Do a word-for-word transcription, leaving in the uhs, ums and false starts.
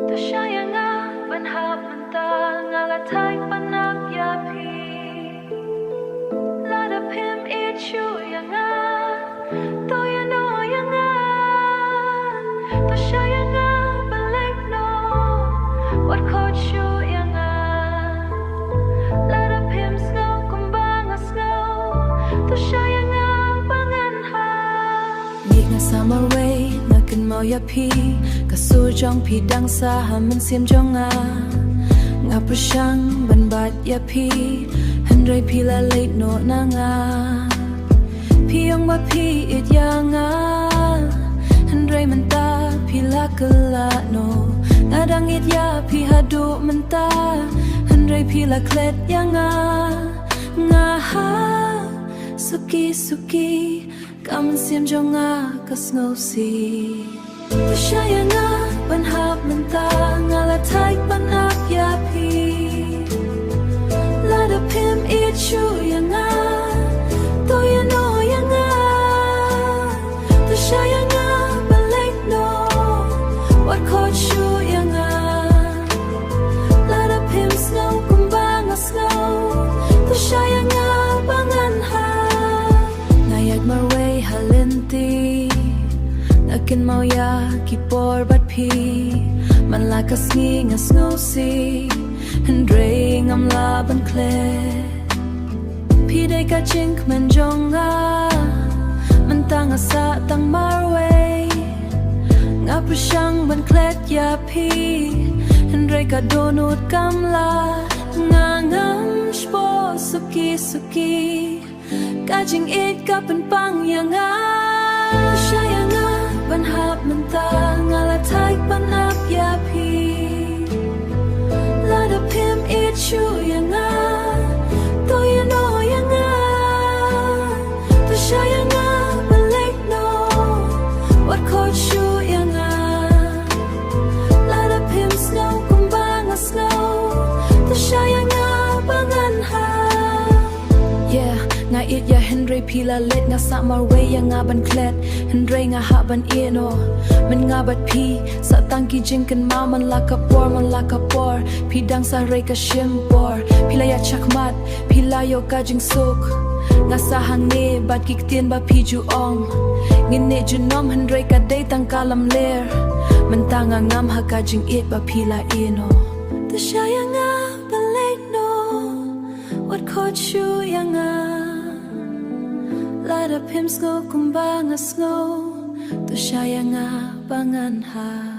To shah ïa nga ban hap mynta, nga la thait ban ap ïa phi. Lada phim ïeit shuh ïa nga, to ïano ïa nga. To shah ïa nga ban leit noh, wat khot shuh ïa nga. Lada phim sngew kumba nga sngew, to shah ïa nga ba ngan hap. Ngi nga sa marwei, nga kynmaw ïa phi, ka sur jong phi dang sah ha mynsiem jong nga. Nga pyrshang ban bat ïa phi, hynrei phi la leit noh na nga. Phi ong ba phi ïeit ïa nga, hynrei mynta phi la kylla noh. Nga dang ïeit ïa phi haduh mynta, hynrei phi la klet ïa nga. Nga hap suki suki, ka mynsiem jong nga ka sngewsih. To shah ïa nga ban hap mynta, nga la thait ban ap ïa phi. Lada phim ïeit shuh ïa nga, to ïano ïa nga. To shah ïa nga ban leit noh, wat khot shuh ïa nga. Lada phim sngew kumba nga sngew, to shah ïa nga ba ngan hap. Nga ïaid marwei ha lynti, nga kynmaw ïa ki por bad phi. Man la ka sngi nga sngewsih, hynrei ngam lah ban klet. Phi dei ka jingkmen jong nga, mynta nga sah tang marwei. Nga pyrshang ban klet ïa phi, hynrei ka dohnud kam lah. Nga ngam shipor suki suki, ka jingïeit ka pynpang ïa nga. To shah ïa nga ban hap mynta, nga la thait ban ap ïa phi. Lada phim ïeit shuh ïa nga, to ïano ïa nga. To shah ïa nga ban leit noh, wat khot shuh ïa nga. Lada phim sngew kumba nga sngew, to shah ïa nga ba ngan hap. Yeah, nga ïeit ïa, hynrei phi la leit. Nga sah marwei ïa nga ban klet, hynrei nga hap ban ïeh noh. Mynta nga bad phi sah tang ki jingkynmaw man la ka por, man la ka por. Phi dang sah hynrei ka shim por. Phi la ïa shakhmat, phi la ïoh ka jingsuk. Nga sah hangne bad ki ktien ba phi ju ong. Ngin neh junom hynrei ka dei tang ka lamler. Mynta nga ngam ha ka jingïeit ba phi la ïeh noh. To shah ïa nga ban leit noh, wat khot shuh ïa nga. Lada phim sngew kumba nga sngew, to shah ïa nga ba ngan hap.